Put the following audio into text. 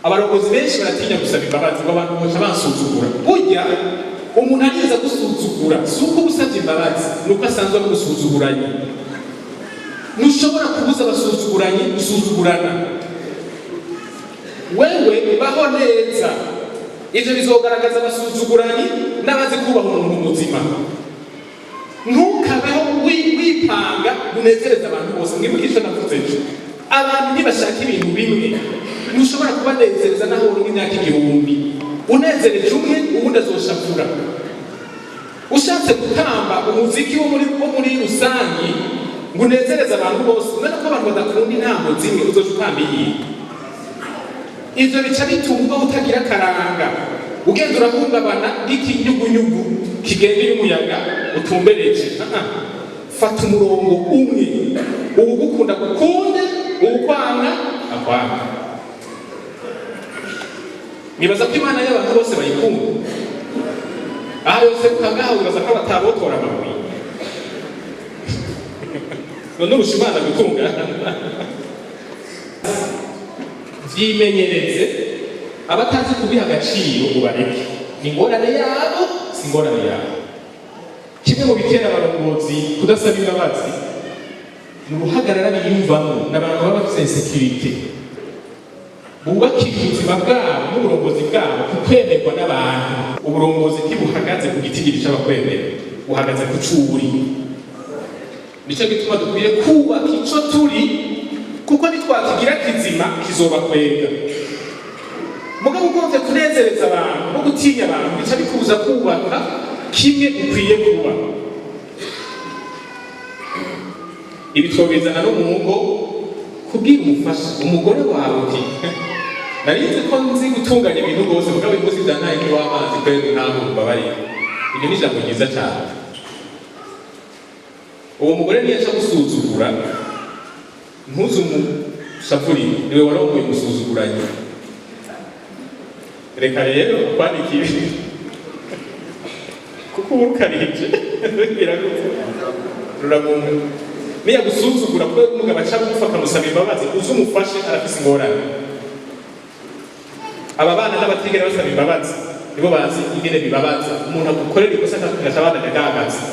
Abarongozi benshi baratinya gusaba imbabazi ngo abantu boca bansuzugura. Burya umuntu ariza gusuzugura si uko uba usabye imbabazi, ni uko asanzwe ari umusuzuguranye. Ntushobora kubuza abasuzuguranye gusuzugurana. Wewe baho neza, ivyo bizogaragaza abasuzuguranyi n'abazi kubaha umuntu muzima. Ntukabeho wipanga unezereza abantu bose. Mwibuke ico navuze ejo: abantu ntibashaka ibintu bimwe. Ntushobora kubanezereza naho uri imyaka 1000. Unezereje umwe, uwundi azoshavura. Ushatse gutamba umuziki wo muri rusangi ngo unezereze abantu bose, none ko abantu badakunda intambo zimwe, uzoca utamba iyihe? Ivyo bica bituma uba utagira akaranga, ugenda urahungabana nk'ikinyugunyugu kigenda iyo umuyaga utumbereje. Ah, ah. Fata umurongo umwe: uwugukunda gukunde, uwukwanga akwanga. Nibaza ko Imana y'abantu bose bayikunda. Aha yose ukangaha, wibaza ko batabotora amabuye? None urusha Imana gutungana? Vyimenyereze. Abatazi kubiha agaciro ubareke, ni ingorane yabo, si ingorane yabo. Kimwe mu bitera abarongozi kudasaba imbabazi ni uruhagarara biyumvamo n'abantu baba bafise insécurité, bubakira ubuzima bwabo n'uburongozi bwabo ku kwemerwa n'abantu. Uburongozi ntibuhagaze ku gitigiri c'abakwemera, buhagaze ku curi. Nico gituma dukwiye kubaka ico turi, kuko nitwakigira kizima kizobakwega. Mugabo ugomvye kunezereza abantu no gutinya abantu, bica bikubuza kubaka kimwe ukwiye kuba. Ibi twobizana no mu ngo: kubwira umufasha, umugore wawe, uti: "Narizi ko nzi gutunganya ibintu rwose, mugabo uyu munsi byantaye nk'iw'amazi kweri, ntabwo mbabarira." Iryo ni ijambo ryiza cyane. Uwo mugore niyo aca gusuzugura, ntuzumushavurire, niwe warongoye umusuzuguranye. Reka rero kwandikire, kuko uba urukarije biragupfa ruramunga. Niyagusuzugura kubera umugabo aca bugufi akamusaba imbabazi, uze umufashe, arafise ingorane. Aba bana n'abatigera basaba imbabazi nibo bazi ingene bibabaza umuntu agukorera ikosa, akaca abana agahagaze.